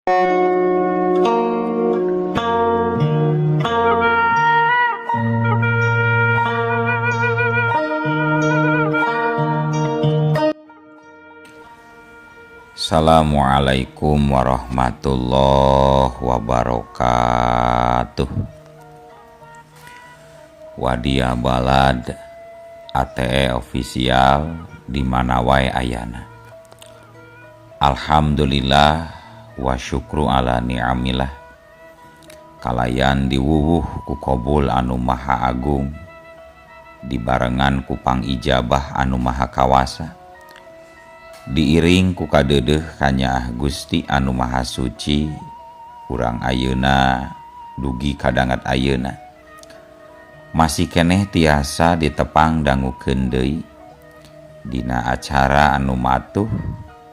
Assalamualaikum warahmatullahi wabarakatuh. Wadia Balad ATE official di mana wae ayana. Alhamdulillah wa syukru ala ni'amillah. Kalayan diwuwuh ku kobul anu maha agung, dibarengan ku pangijabah anu maha kawasa, diiring ku kadeudeuh kanyaah Gusti anu maha suci. Urang ayeuna dugi kadangat ayeuna masih keneh tiasa ditepang dangukeun deui dina acara anu matuh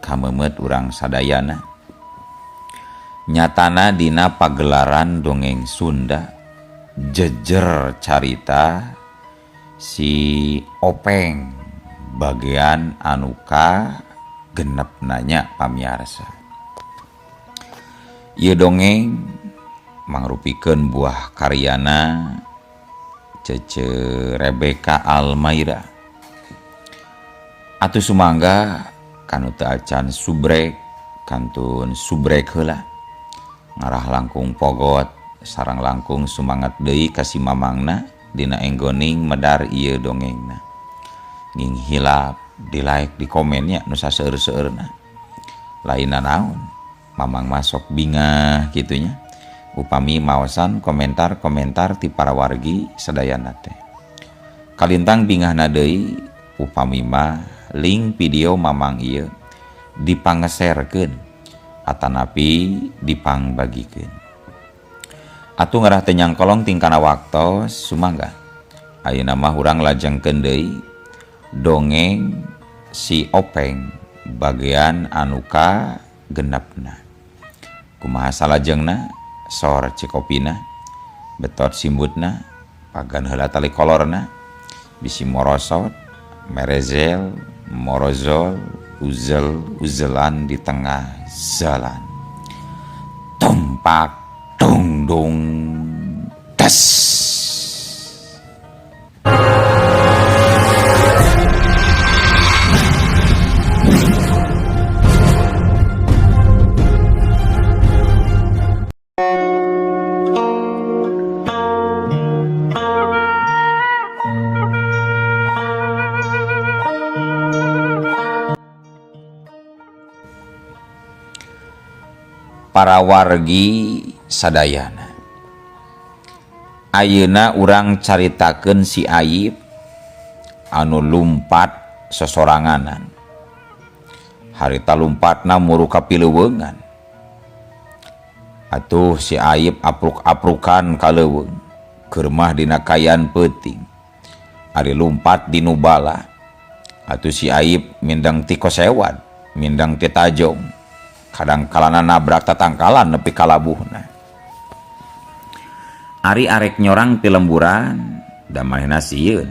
kameumeut urang sadayana, nyatana dina pagelaran dongeng Sunda jejer carita si Openg bagian anu ka genep nanya pamiarsa. Ieu dongeng mangrupikeun buah karyana Cece Rebecca Almaira. Atuh sumangga kanu teu acan subrek kantun subrek heula, ngarah langkung pogot sareng langkung sumangat deui ka si mamangna dina enggoning medar ieu dongengna. Nging hilap di like di komennya nu saseueur-seueurna. Lainna naon, mamang masuk bingah kitunya upami maosan komentar-komentar ti para wargi sadayana teh. Kalintang bingahna deui upami mah link video mamang ieu dipangeserkeun atanapi dipangbagikeun. Atuh ngarah teu nyangkolong tingkana waktos sumangga. Ayeuna mah urang lajengkeun deui dongeng si Openg bagian anu ka genepna. Kumaha salajengna? Sor cikopina, betot simbutna, pagan heula tali kolorna, bisi morosot, merezel, morozol, uzel, uzelan di tengah jalan. Tumpak, tungdung, des. Para wargi sadayana, ayeuna urang caritakeun si Aib anu lumpat sesoranganan. Harita lumpatna muru ka pileuweungan. Atuh si Aib apruk-aprukan ka leuweung, keur mah dina kayan peuting. Ari lumpat di nu bala. Atuh si Aib mindeng ti kosewad, mindeng ti tajong. Kadang kalana nabrak tatangkalan nepi ka labuhna. Ari arek nyorang ti lemburan, da manehna sieun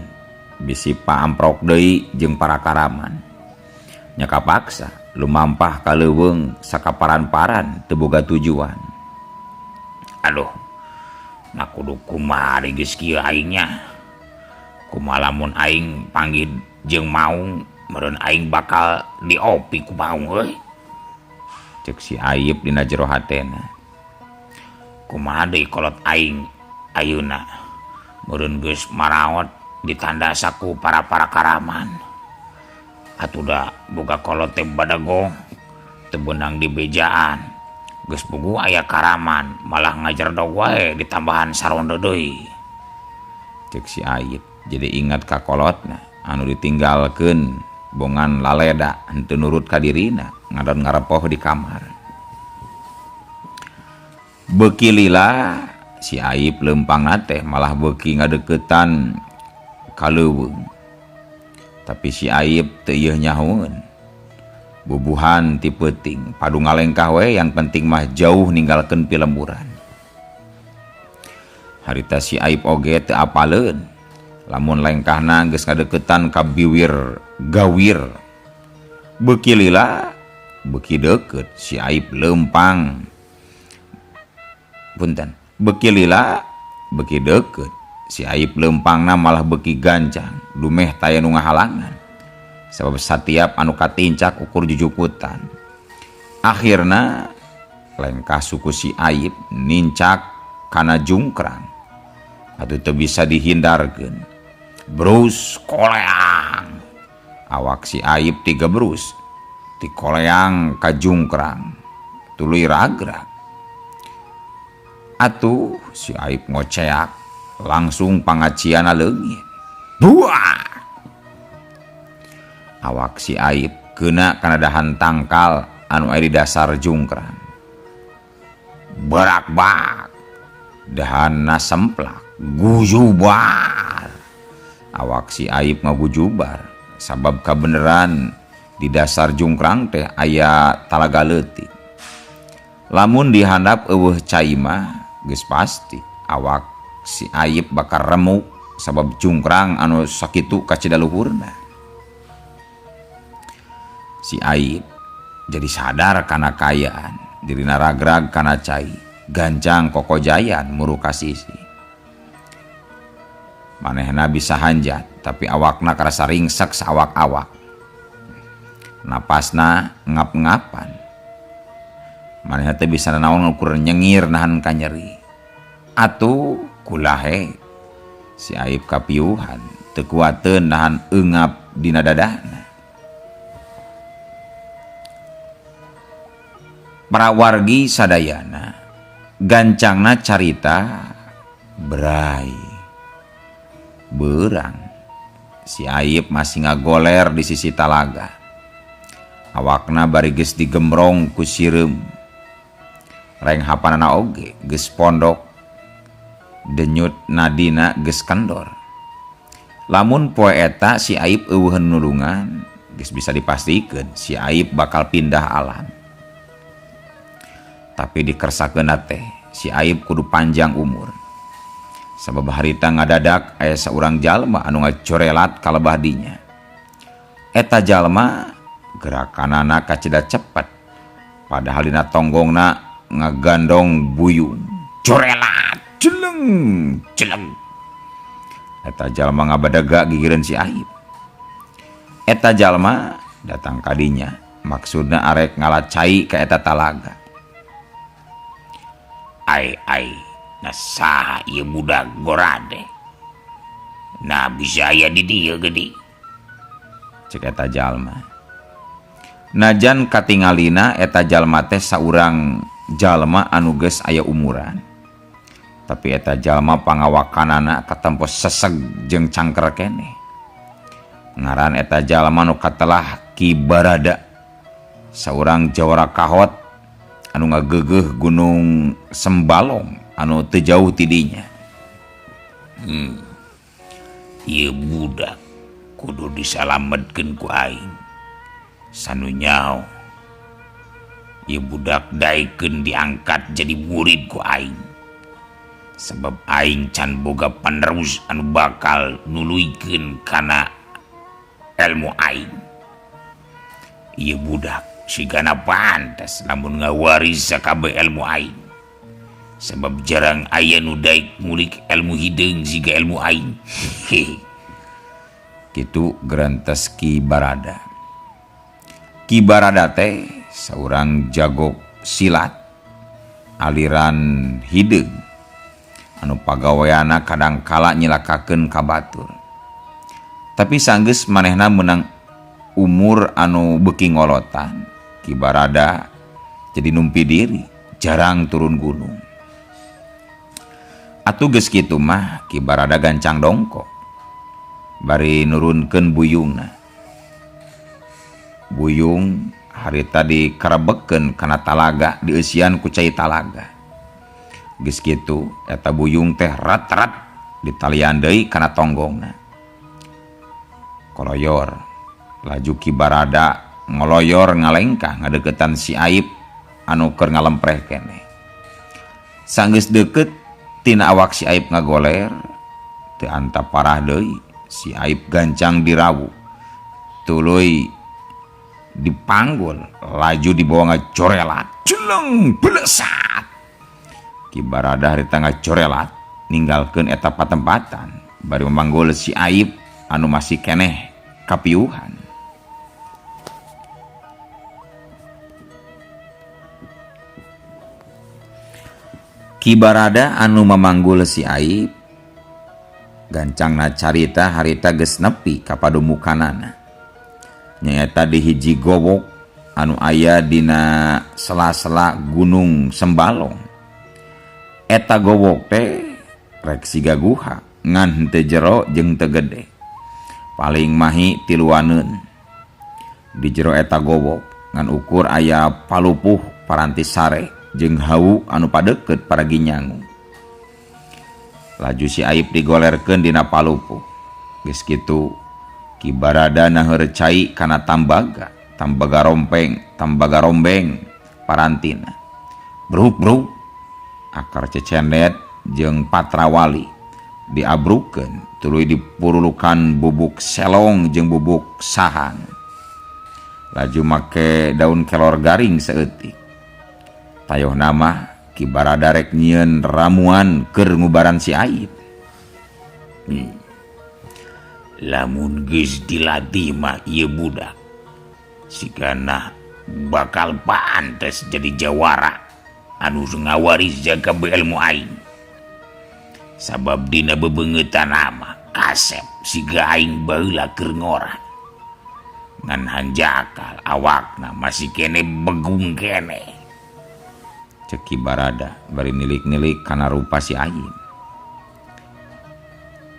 bisi paamprok deui jeung para karaman. Nya kapaksa lumampah ka leuweung sakaparan-paran teu boga tujuan. Aduh, na kudu kumaha geus kieu aingnya. Kumaha lamun aing panggih jeung maung, meureun aing bakal diopi ku maung euy. Cek si Aib dina jero hatena. Kumaha deui kolot aing ayeuna, meureun geus maraot ditanda saku para-para karaman. Atuh da boga kolot teh badagong, teu beunang dibejaan. Geus puguh aya karaman, malah ngajerdog wae ditambahan saronde deui. Cek si Aib jadi ingat ka kolotna anu ditinggalkeun bongan laleda henteu nurut ka dirina, ngadon ngarepoh di kamar. Beuki lila si Aib leumpangna teh malah beuki ngadeukeutan ka leuweung. Tapi si Aib teu ieu nyahoeun. Bubuhan ti peuting padu ngalengkah we, yang penting mah jauh ninggalkeun pilemburan. Harita si Aib oge teu apaleun lamun lengkahna geus ngadeukeutan ka biwir gawir. Beuki lila beuki deukeut si Aib leumpang Punten, beuki lila beuki deukeut, si Aip leumpangna malah beuki gancang dumeh taya nu ngahalangan sabab satiap anu katincak ukur jujukutan. Akhirna lengkah suku si Aip nincak kana jungkrang atuh teu bisa dihindarkeun. Brus koleang, awak si Aip tigebrus ti koleang ka jungkrang tuluy ragrag. Atuh si Aip ngoceak langsung pangaciana leungit. Buah! Awak si Aip kena kana dahan tangkal anu aya di dasar jungkrang. Berak-bak, dahanna semplak, gujubar. Awak si Aip ngagujubar sabab kabeneran di dasar jungkrang teh aya talaga leutik. Lamun dihandap eueuh cai mah geus pasti awak si Aip bakal remuk sabab jungkrang anu sakitu kacida luhurna. Si Aip jadi sadar kana kaayaan, dirina ragrag kana cai, gancang kokojayan muru ka sisi. Manehna bisa hanjat, tapi awakna karasa ringsek saawak-awak. Napasna ngap-ngapan. Manehna teu bisa nanaon ukur nyengir nahan kanyeri. Atuh kulahe si Aip kapiuhan, teu kuateun nahan eungap dina dadana. Para wargi sadayana gancangna carita berai beurang. Si Aip masih ngagoler di sisi talaga. Awakna bari geus digembrong ku sireum. Renghapanana oge geus pondok, denyut nadina geus kendor. Lamun poe eta si Aip eueuheun nulungan, geus bisa dipastikeun si Aip bakal pindah alam. Tapi dikersakeun teh si Aip kudu panjang umur. Sabab harita ngadadak aya saurang jalma anu ngacorelat ka lebah dinya. Eta jalma gerakanana kacida cepet, padahal dina tonggongna ngagandong buyung. Corelat, jeleng, jeleng. Eta jalma ngabadega gigireun si Aip. Eta jalma datang ka dinya, maksudna arek ngalacai ka eta talaga. Ai ai, nah saha ieu budak gorade? Nah bisa aya di dieu geuning. Cek eta jalma. Najan katingalina eta jalma teh saurang jalma anu geus aya umuran. Tapi eta jalma pangawakanana katempo seseg jeung cangker keneh. Ngaran eta jalma nu katelah Ki Barada, saurang jawara kahot anu ngageugeuh Gunung Sembalong anu teu jauh ti dinya. Ieu budak kudu disalametkeun ku aing. Sanu nyaho ieu budak daekeun diangkat jadi murid ku aing. Sebab aing can boga panerus anu bakal nuluykeun kana ilmu aing. Ieu budak sigana pantas lamun ngawaris sakabeh ilmu aing. Sebab jarang aya nu daek ngulik ilmu hideung siga ilmu aing. Hehe. Kitu gerentes Ki Barada. Ki Barada teh saurang jago silat aliran hideung anu pagaweanna kadangkala nyilakakeun ka batur. Tapi sanggeus manehna meunang umur anu beuki ngolotan, Ki Barada jadi numpi diri, jarang turun gunung. Atuh geus kitu mah Ki Barada gancang dongkok, bari nurunkeun buyungna. Buyung harita dikarebekkeun kana talaga, dieusian ku cai talaga. Geus kitu eta buyung teh rat-rat ditalian deui kana tonggongna. Koloyor laju Ki Barada ngoloyor ngalengkah ngadeukeutan si Aip anu keur ngalempreh keneh. Sanggeus deukeut tina awak si Aip ngagoler, teu antap parah deui, si Aip gancang dirawu. Tuluy dipanggul, laju dibawa ngacorelat, jeleng belesat. Ki Barada harita ngacorelat ninggalkeun eta patempatan bari memanggul si Aib anu masih keneh kapiuhan. Ki Barada anu memanggul si Aib gancangna carita harita geus nepi ka padumukanana. Nyaeta di hiji gowok anu aya dina sela-sela Gunung Sembalong. Eta gowok teh rek siga guha ngan henteu jero jeung teu gede. Paling mahi tiluaneun. Di jero eta gowok ngan ukur aya palupuh paranti sare jeung hawu anu padeukeut paragi nyangu. Laju si Aib digolerkeun dina palupuh. Geus kitu Ki Barada naheur cai kana tambaga, tambaga rompeng, tambaga rombeng parantina. Bruk-bruk akar cecendet jeung patrawali diabrukeun tuluy dipurulukan bubuk selong jeung bubuk sahan. Laju make daun kelor garing saeutik. Tayoh nama Ki Barada rek nyieun ramuan keur ngubaran si Aib. Lamun geus dilatih mah ieu budak sigana bakal paantes jadi jawara anu ngawaris jaga ilmu aing. Sabab dina bebeungeutan mah kasep siga aing baheula keur ngora. Ngan hanjakal awakna masih kene begung kene. Cek Ki Barada bari nilik-nilik kana rupa si Aib.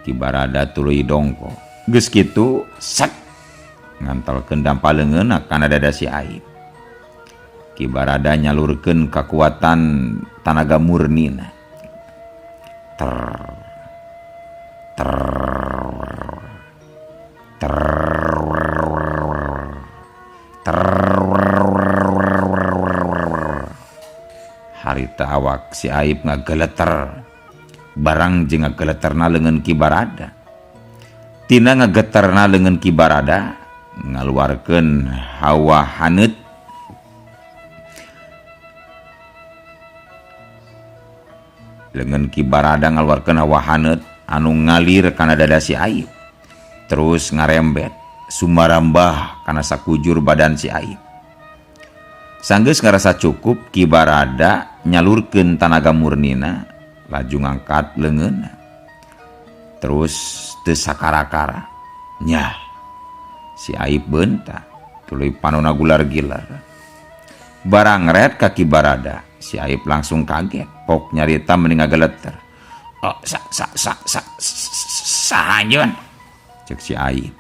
Ki Barada tuluy dongko. Geus kitu sek ngantelkeun dampa leungeunna kana dada si Aib. Ki Barada nyalurkeun kakuatan tanaga murnina. Ter ter ter ter harita awak si Aib ngageleter barang jeung ngageleterna leungeun Ki Barada. Tina ngageterna leungeun Ki Barada ngaluarkeun hawa haneut leungeun Ki Barada ngaluarkeun hawa haneut anu ngalir kana dada si Aib terus ngarembet sumarambah kana sakujur badan si Aib. Sanggeus ngarasa cukup Ki Barada nyalurkeun tanaga murnina laju ngangkat leungeunna terus teu sakara-kara nyah si Aib beunta tuluy panona gular-gilar. Barang ret ka Ki Barada si Aib langsung kaget pok nyarita mending ngageleter. Oh sa sa sa sa sahanjeun cek si Aib.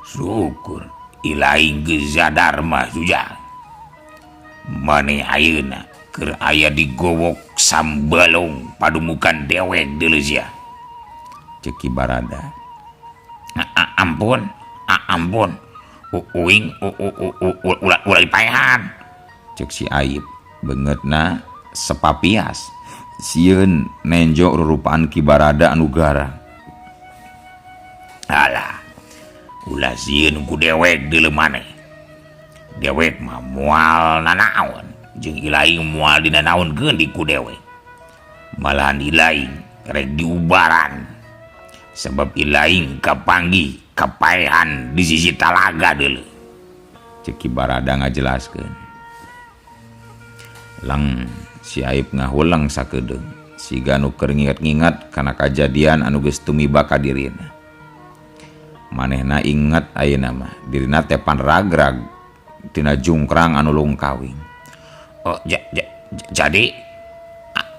Syukur ilaing geus zadar mah sujang. Maneh ayeuna keur aya di gowok Sambalong padumukan dewek deuleu sia. Cek Ki Barada. Ampun, ampun. Uing ulah ulah dipaehan. Cek si Aib beungeutna sepapias sieun nenjo rurupaan Ki Barada anu garang. Alah, ulah sieun ku dewek deuleu maneh. Dewek mah moal nanaon jeung ilaing moal dina naonkeun di ku dewek. Malahan ilaing rek diubaran. Sebab ilaing kapanggih kapaehan di sisi talaga deuleu. Cek Ki Barada ngajelaskeun. Lang si Aib ngahulang sakedeung siga nu keur nginget-nginget kana kajadian anu geus tumiba ka dirina. Manehna inget ayeuna mah dirina teh pan ragrag tina jungkrang anu lungkawing. Oh jadi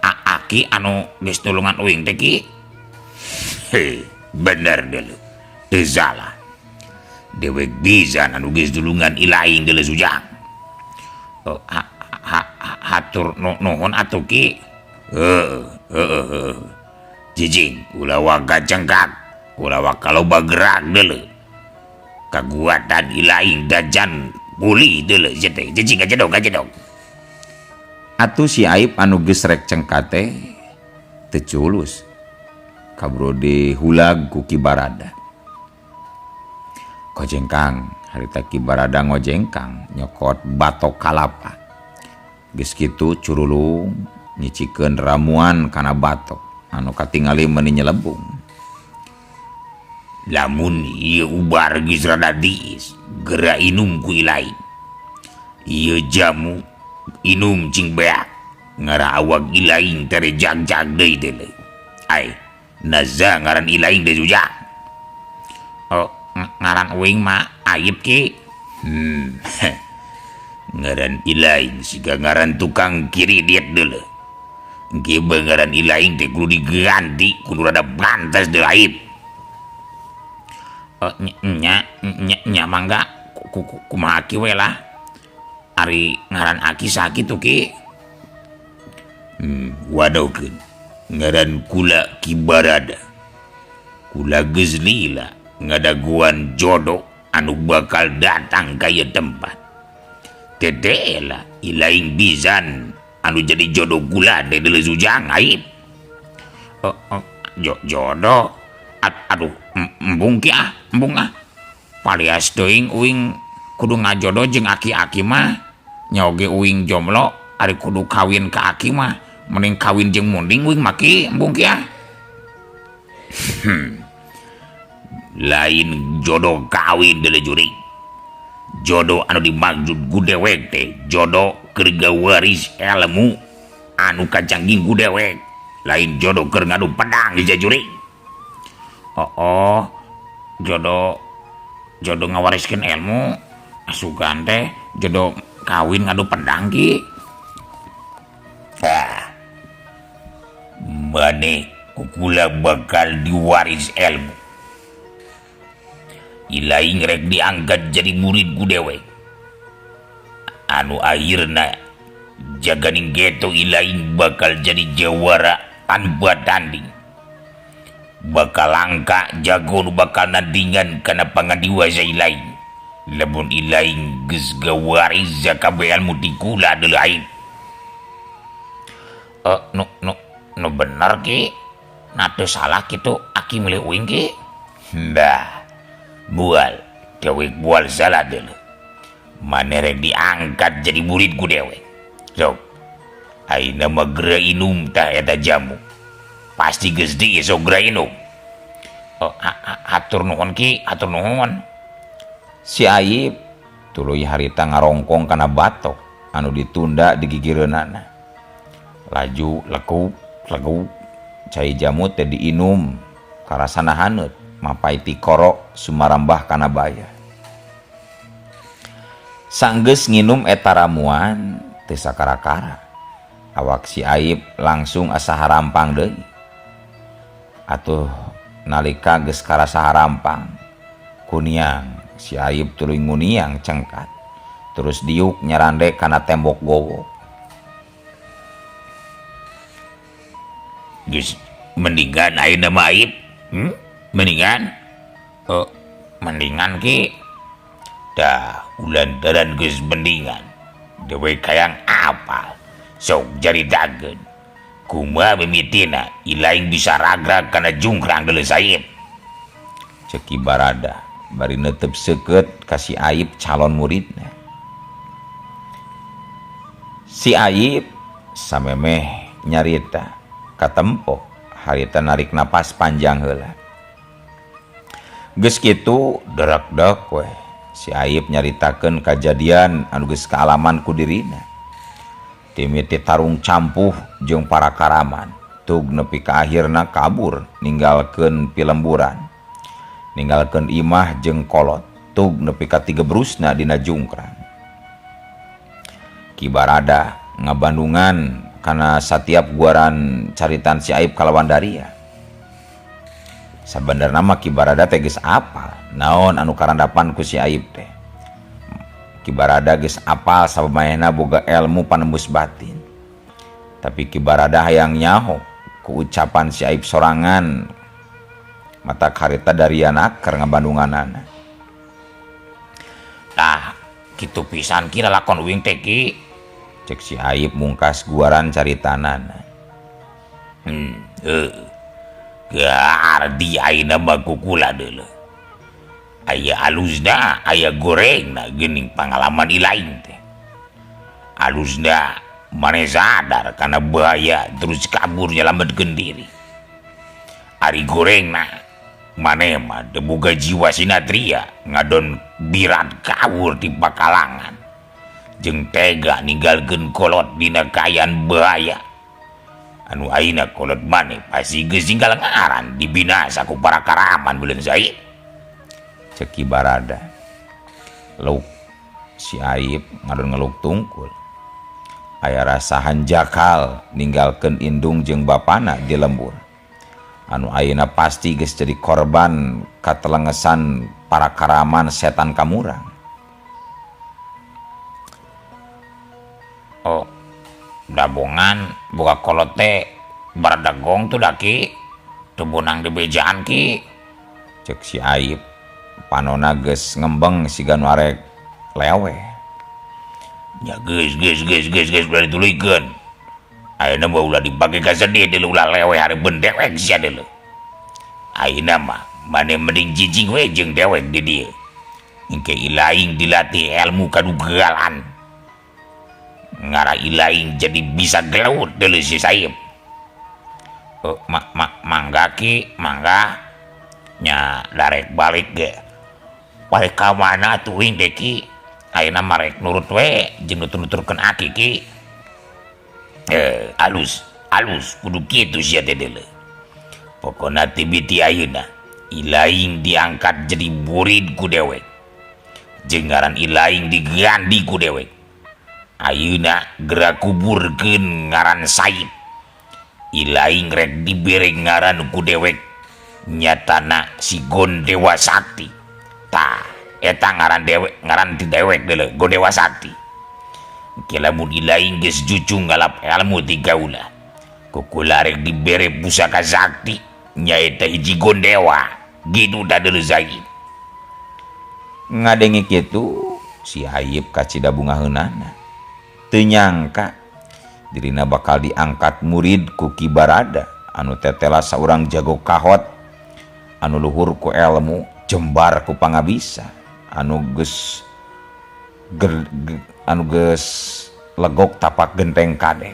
aki anu geus nulungan uing teh ki? Heh, bener deuleu. Teu salah. Dewek pisan anu geus nulungan ilaing deuleu sujang. Oh, hatur nuhun atuh ki. Heeh, heeh, heeh. Jijing ulah waga cengkak, ulah waka loba gerak deuleu. Kaguatan ilaing dajan pulih deuleu teh. Jijing gajedog gajedog. Atuh si Aib anu geus rek cengkat teh teu culus. Kabro dihulag ku Ki Barada. Kojengkang, harita Ki Barada ngojengkang nyokot batok kalapa. Geus kitu curulung nyicikeun ramuan kana batok anu katingali meuni nyelebung. Lamun ieu ubar geus rada diis, geura inum ku ilaing. Ieu jamu inum cing beak, ngara awak ilaing tere jag-jag deui teh. Ai, naza ngaran ilaing teh jujang. Oh, ngaran uing mah Aib ki. Ngaran ilaing siga ngaran tukang kiri diet deuleu. Engke ngaran ilaing teh kudu diganti, kudu rada pantes deui Aib. Nya nya nya mangga kumaha ki we lah. Ari ngaran aki saha kitu ki? Wadokeun. Ngaran kula Ki Barada. Kula geus lila ngadaguan jodoh anu bakal datang ka ieu tempat. Teteh lah ilaing bizan anu jadi jodoh kula teh deuleu sujang Aib. Oh, oh, jodoh aduh embung ki ah, embung ah. Palias teuing uing kudu ngajodoh jeung aki-aki mah. Nya oge uing jomblo ari kudu kawin ka aki mah mending kawin jeung munding uing mah ki, embung ki ah. Lain jodoh kawin deuleu jurig. Jodoh anu dimaksud ku dewek teh jodoh keur gawaris ilmu anu kacanggih ku dewek, lain jodoh keur ngadu pedang hiji jurig. Oh, oh, jodoh jodoh ngawariskeun ilmu asugan teh jodoh kawin ngadu pedang ki. Ah. Maneh kukula bakal diwaris ilmu. Ilaing rek diangkat jadi murid ku dewek. Anu akhirna jaganing geto ilaing bakal jadi jawara tanpa tanding. Bakal langka jago nu bakal nandingan kana pangadiwasa ilaing. Lamun ilaing geus gawaris kabeh ilmu ti kula deuleu aing. Nu nu nu bener ki. Nah teu salah kitu aki milih uing ki. Bah. Bual, dewek bual salah deuleu. Maneh rek diangkat jadi murid ku dewek. Sok. Ayeuna mah geura inum tah eta jamu. Pasti geus di sok geura inum. Oh, hatur nuhun ki, hatur nuhun. Si Aib tuluy harita ngarongkong kana batok anu ditunda di gigireunana. Laju lekuk lekuk cai jamu teh diinum karasana haneut mapai tikoro sumarambah kana baya. Sanggeus nginum eta ramuan teu sakara-kara. Awak si Aib langsung asa harampang deui. Atuh nalika geus karasa harampang, kuniang si Aib tuluy nguniang cengkat. Terus diuk nyarande kana tembok gowok. Geus mendingan ayeuna mah Aib. Mendingan? Mendingan ki. Dah ulantaran geus mendingan. Dewek hayang apal. Sok jaritakeun. Kumaha mimitina ilaing bisa ragrag kana jungkrang deuleu Saib. Cek Ki Barada bari neuteup seukeut ka si Aib calon muridna. Si Aib samemeh nyarita katempo harita narik napas panjang heula. Geus kitu derak-dek weh si Aib nyaritakeun kajadian anu geus kaalaman ku dirina. Timiti tarung campuh jeung para karaman tug nepi ka akhirna kabur ninggalkeun pilemburan, ninggalkeun imah jeung kolot tug nepi ka tiga brusna dina jungkrang. Ki Barada ngabandungan kana satiap guaran caritan si Aib kalawan daria. Sabenerna mah Ki Barada teh geus apal naon anu karandapan ku si Aib teh. Ki Barada geus apal sabab manehna boga ilmu panembus batin. Tapi Ki Barada hayang nyaho ku ucapan si Aib sorangan mata karita daria naker ngabandunganana. Tah kitu pisan ki lalakon uing teh ki. Cek si Aib mungkas guaran caritanana. Gardi ayeuna mah kukula deuleu. Aya alusna, aya gorengna geuning pangalaman ilaing teh. Alusna Maneh sadar kana bahaya terus kabur nyalametkeun diri. Ari gorengna maneh mah teu boga jiwa sinatria ngadon birat kabur ti pakalangan. Jeung tega ninggalkeun kolot dina kaayaan bahaya. Anu ayeuna kolot maneh pasti geus ninggal ngaran dibinasa ku para karaman beuleun Saip. Cek Ki Barada. Luk si Aip ngadon ngeluk tungkul. Aya rasa hanjakal ninggalkeun indung jeung bapana di lembur. Anu ayeuna pasti geus jadi korban katelengesan para karaman setan kamurang. Oh, dabongan boga kolot teh baradagong tuh daki teu bonang dibejaan ki. Cek si Aip panona geus ngembeng siga nu arek leweh. Nya geus geus geus geus geus ulah dituluykeun. Ayeuna mah ulah dipake ka sedih deuleu ulah leweh hareupeun dewek sia deuleu. Ayeuna mah maneh mending cicing we jeung dewek di dieu. Engke ilaing dilatih ilmu kadugalan. Ngara ilaing jadi bisa gelut deuleu si Saip. Mangga ki, mangga. Nya darek balik ge. Balik ka mana atuh uing teh ki? Ayeuna mah rek nurut we jeung nutur-nuturkeun aki ki. Alus, alus kudu kitu sia teh deuleu. Pokona ti biti ayeuna ilaing diangkat jadi murid ku dewek. Jeung ngaran ilaing digandi ku dewek. Ayeuna geura kuburkeun ngaran Saip. Ilaing rek dibere ngaran ku dewek nyatana si Gondewa Sakti. Tah, eta ngaran dewek, ngaran ti dewek deuleu Gondewa Sakti. Engke lamun ilaing geus jucung ngalap ilmu ti kaula. Ku kula rek dibere pusaka sakti nyaeta hiji Gondewa. Gitu da deuleu Saip. Ngadenge kitu si Aip kacida bungaheunana. Teu nyangka dirina bakal diangkat murid ku Ki Barada anu tetela saurang jago kahot anu luhur ku ilmu jembar ku pangabisa anu geus anu geus legok tapak genteng kadek.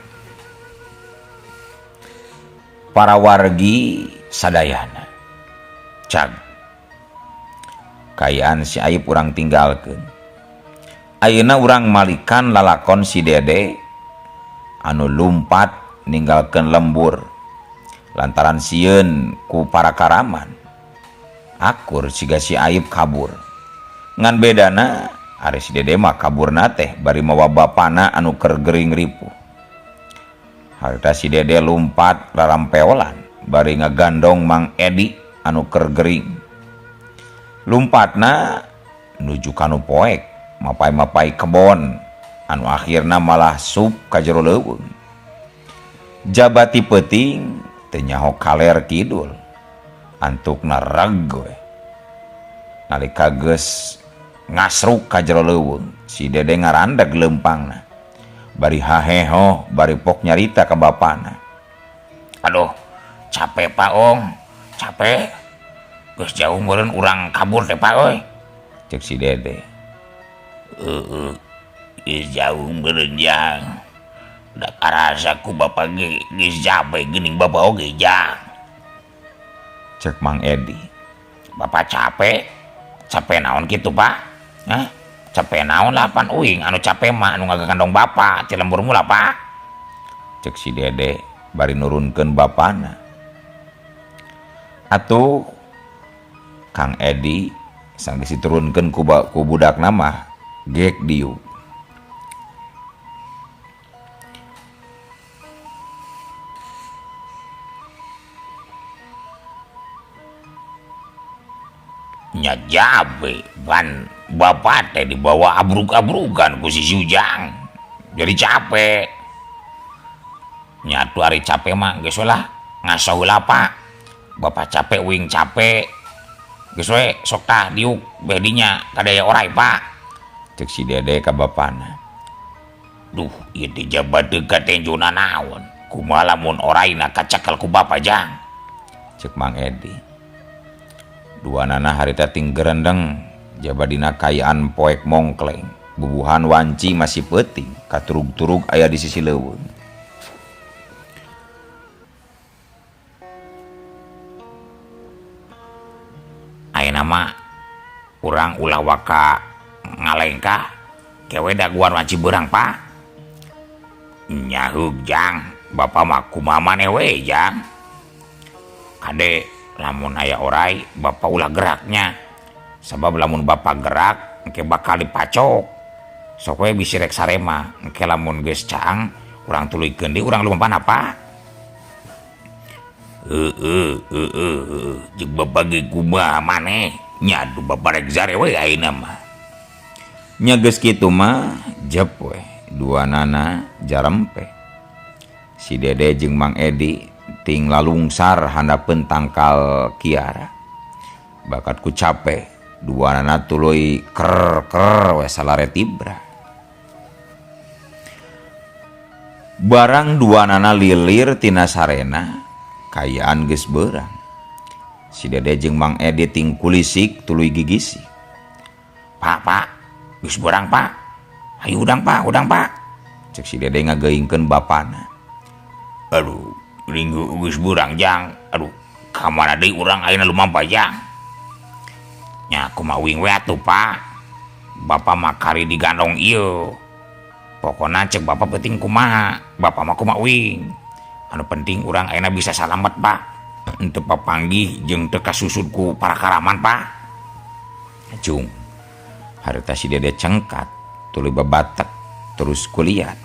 Para wargi sadayana cag kayaan si Aip urang tinggalkeun. Ayeuna urang malikan lalakon si Dede anu lumpat ninggalkeun lembur lantaran sieun ku para karaman. Akur siga si Aip kabur. Ngan bedana ari si Dede mah kaburna teh bari mawa bapana anu keur gering ripuh. Harita si Dede lumpat rarampeolan bari ngagandong Mang Edi anu keur gering. Lumpatna nuju kanu poek mapai-mapai kebon anu akhirna malah sup ka jero leuweung. Jabati peuting teu nyaho kaler kidul. Antukna reg we. Nalika geus ngasruk ka jero leuweung, si Dede ngarandag leumpangna. Bari haheho, bari pok nyarita ka bapana. Aduh, capek Pak Ong, capek. Geus jauh meureun urang kabur teh Pak euy. Cek si Dede. Heeh, geus jauh meureun jang. Da karasa ku bapa ge geus capek geuning bapa oge jang. Cek Mang Edi. Bapak capek? Capek naon kitu Pak? Hah? Capek naon lah pan uing anu capek mah anu ngagandong bapa ti lembur mula Pak. Cek si Dede bari nurunkeun bapana. Atuh Kang Edi sanggeus diturunkeun ku budakna mah gek diuk. Nya jabe ban bapak teh dibawa abrug-abrugan ku si Ujang. Jadi capek. Nyatu ari capek mah geus we lah ngaso heula Pak. Bapak capek uing capek. Geus we sok tah diuk beh dinya kadaya orai Pak. Cek si Dede ka bapana. Duh, ieu teh jabat teu katenjona naon. Kumaha lamun oraina kacekel ku bapa jang. Cek Mang Edi. Dua nana harita ting gerendeng jabadina kayaan poek mongkleng. Bubuhan wanci masih peuting katurug-turug aya di sisi leuweung. Ayeuna mah urang ulah waka ngalengkah kewe daguan wanci beurang Pak. Nyaheug jang, bapa mah kumaha maneh we jang. Kade lamun aya orai bapa ulah geraknya. Sabab lamun bapa gerak engke bakal dipacok. Sok we bisi rek sarema, engke lamun geus caang urang tuluykeun deui urang lumampan apa? Heeh heeh heeh jeung bapa ge kumaha maneh? Nya atuh bapa rek sare we ayeuna mah. Nya geus kitu mah jep we duanana jarempe. Si Dede jeung Mang Edi ting lalungsar handapeun tangkal kiara. Bakat ku cape duanana tuluy ker ker we salare tibra. Barang duanana lilir tina sarena kayaan geus beurang. Si Dede jeung Mang Edi ting kulisik tuluy gigisi. Pak, Pak, geus beurang Pak. Hayu udang Pak, udang Pak. Cek si Dede ngageuingkeun bapana. Aduh, ringgu geus beurang jang. Aduh, ka mana deui urang ayeuna lumampah jang? Nya kumaha uing we atuh Pak. Bapa mah kari digandong ieu. Pokona cek bapa penting kumaha, bapa mah kumaha uing. Anu penting urang ayeuna bisa salamet Pak. Henteu papanggih jeung teu kasusud ku para karaman Pak. Cung, harita si Dede cengkat tuluy babatek terus kuliat.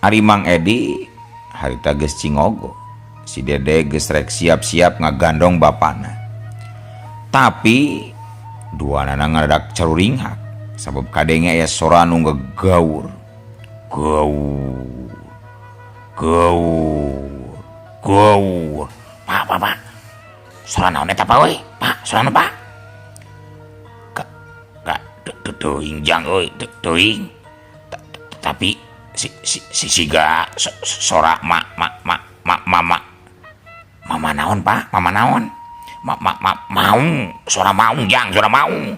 Ari Mang Edi harita geus cingogo. Si Dede geus rek siap-siap ngagandong bapana. Tapi duanana ngadadak caruringhak sabab kadenge aya sora nu ngagaur. Gaur. Gaur. Gaur. Pak, Pak, Pak. Sora naon eta Pak euy? Pak, sora naon Pak? Ka ka teuing jang euy, teuing. Tapi si si si siga sora ma ma ma ma mama. Mama naon Pak? Mama naon? Ma ma ma maung, sora maung jang, sora maung.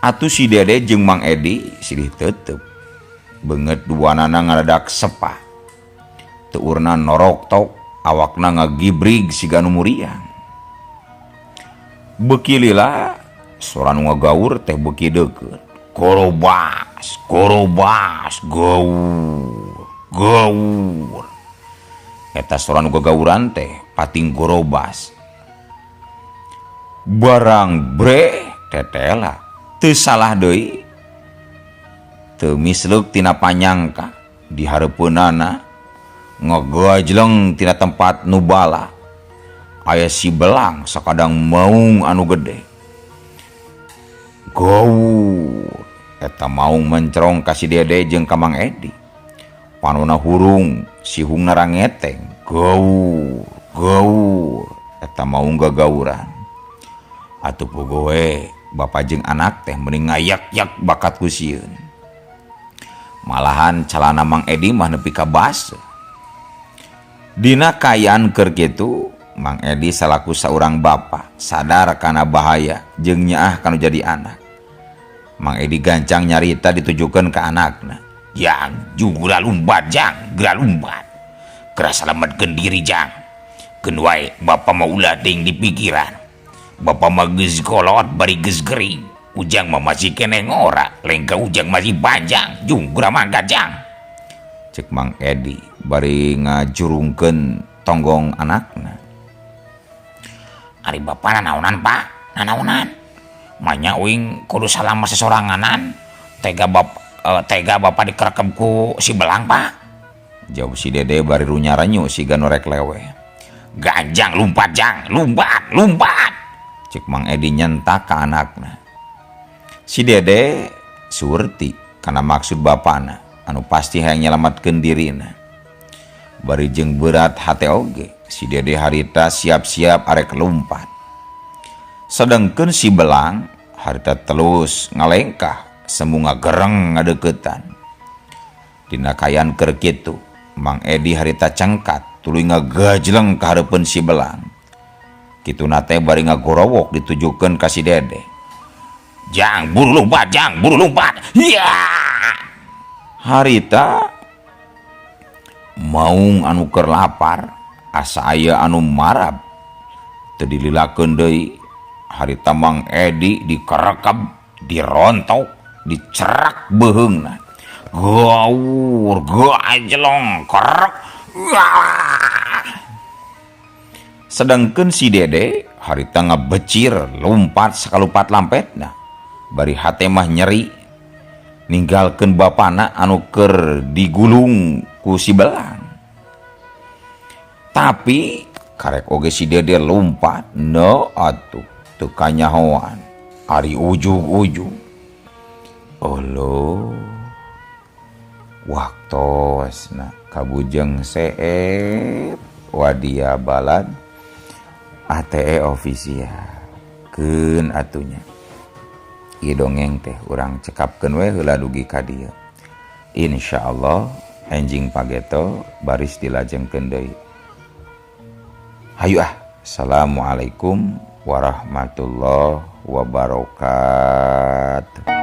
Atuh si Dede jeung Mang Edi silih tetep. Beungeut duanana ngadadak sepah. Tuurna norok tok, awakna ngagibrig siga nu muriang. Beuki lila sora nu ngagaur teh beuki deukeut. Korobas, korobas, gaur, gaur. Eta sora nu gagauran teh pating gorobas. Barang bre tetela teu salah deui. Teu misleuk tina panyangka di hareupeunana ngagajleng tina tempat nu bala. Aya si belang sakadang maung anu gede. Gaur eta maung mencerong ka si Dede jeung ka Mang Edi. Panona hurung sihungna rangeteng. Gaur gaur eta maung gagauran. Atuh puguh we bapa jeung anak teh mending ngayak-yak bakat ku sieun. Malahan calana Mang Edi mah nepi ka baseuh. Dina kaayaan keur kitu, Mang Edi salaku saurang bapa sadar kana bahaya jeung nyaah kanu jadi anak. Mang Edi gancang nyarita ditujukeun ka anakna. Jang, jung geura lumbat jang, geura lumbat. Geura salametkeun diri jang. Keun wae bapa mah ulah teuing di pikiran. Bapa mah geus kolot bari geus gering. Ujang mah masih keneh ngora, lengka ujang masih panjang, jung geura mangkat jang. Cek Mang Edi bari ngajurungkeun tonggong anakna. Ari bapa nanaonan Pak, nanaonan. Manya uing kudu salama sesoranganan. Tega tega bapa dikerekep ku si belang Pak. Jawab si Dede bari runyaranyu siga nu rek leweh. Ganjang lumpat jang, lumpat, lumpat. Cek Mang Edi nyentak ka anakna. Si Dede surti kana maksud bapana anu pasti hayang nyelametkeun dirina. Bari jeung berat hate oge, si Dede harita siap-siap arek lumpat. Sedengkeun si belang harita telus ngalengkah semu ngagereng ngadeuketan. Dina kaayaan keur kitu, Mang Edi harita cengkat tuluy ngagajleng ka hareupeun si belang. Kituna teh bari ngagorowok ditujukeun ka si Dede. Jang buru lumpat, jang buru lumpat. Ya! Harita maung anu keur lapar asa aya anu marab teu dililakeun deui. Harita Mang Edi dikerekeb, dirontok, dicerak beuheungna. Gaur, gajlong, kerek. Wah! Sedangkan si Dede harita ngabecir lompat sakalupat lampetna. Bari hate mah nyeri ninggalkeun bapana anu keur digulung ku si belang. Tapi karek oge si Dede lompat no atuh teu kanyahoan ari ujug-ujug. Olo waktosna kabujeng seep wadia balad ATE official keun atunya. Ieu dongeng teh urang cekapkeun we heula dugi ka dieu. Insyaallah enjing pageto baris dilajengkeun deui. Hayu ah. Assalamualaikum warahmatullahi wabarakatuh.